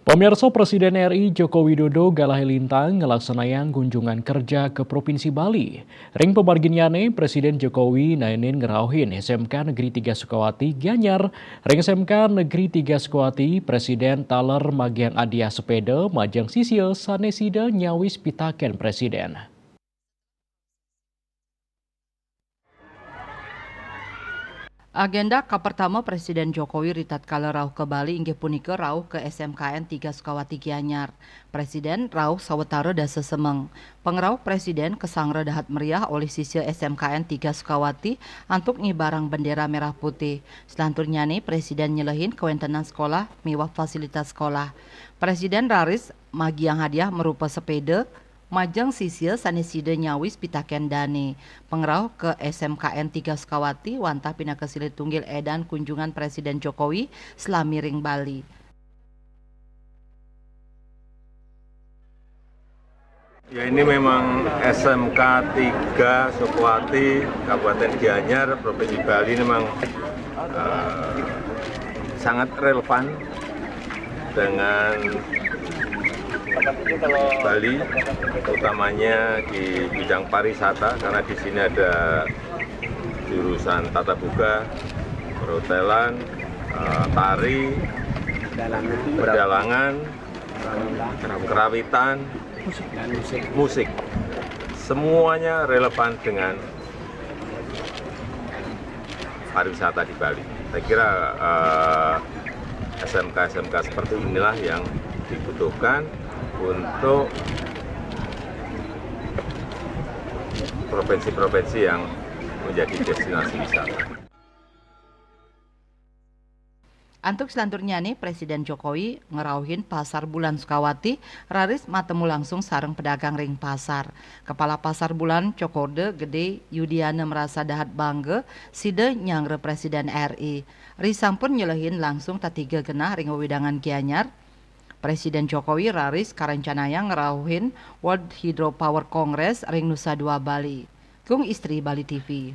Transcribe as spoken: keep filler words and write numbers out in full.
Pamirsa, Presiden R I Joko Widodo galahe lintang ngelaksanayang kunjungan kerja ke Provinsi Bali. Ring pamarginnyane, Presiden Jokowi naenin ngerauhin S M K Negeri tiga Sukawati Gianyar. Ring S M K Negeri tiga Sukawati, Presiden taler magiang hadiah sepeda majeng sisia sane sida nyawis pitaken Presiden. Agenda kapertama Presiden Jokowi ritatkala rauh ke Bali inggih punika rauh ke S M K N tiga Sukawati Gianyar. Presiden rauh sawetara dasa semeng. Pangrauh Presiden kasangra dahat meriah olih sisia S M K N tiga Sukawati antuk ngibarang bendera merah putih. Selanturnyane, Presiden nyelehin kawentenan sekolah miwah fasilitas sekolah. Presiden raris magiang hadiah marupa sepeda, majeng sisia sane sida nyawis pitaken dane. Pangrauh ke S M K N tiga Sukawati wantah pinaka silih tunggil edan kunjungan Presiden Jokowi salami ring Bali. Ya, ini memang S M K tiga Sukawati, Kabupaten Gianyar, Provinsi Bali ini memang eh, sangat relevan dengan Bali, utamanya di bidang pariwisata, karena di sini ada jurusan tata boga, perhotelan, eh, tari, pedalangan, kerawitan, musik. Semuanya relevan dengan pariwisata di Bali. Saya kira eh, S M K S M K seperti inilah yang dibutuhkan untuk provinsi-provinsi yang menjadi destinasi wisata. Antuk selanturnyane, Presiden Jokowi ngerauhin Pasar Bulan Sukawati, raris matemu langsung sareng pedagang ring pasar. Kepala Pasar Bulan Cokorda Gede Yudiana merasa dahat bangga sida nyanggra Presiden R I. Ri sampun nyelehin langsung tetiga genah ring wewidangan Gianyar. Presiden Jokowi raris karencanayang ngrauhin World Hydropower Congress ring Nusa Dua Bali. Gung Istri, Bali T V.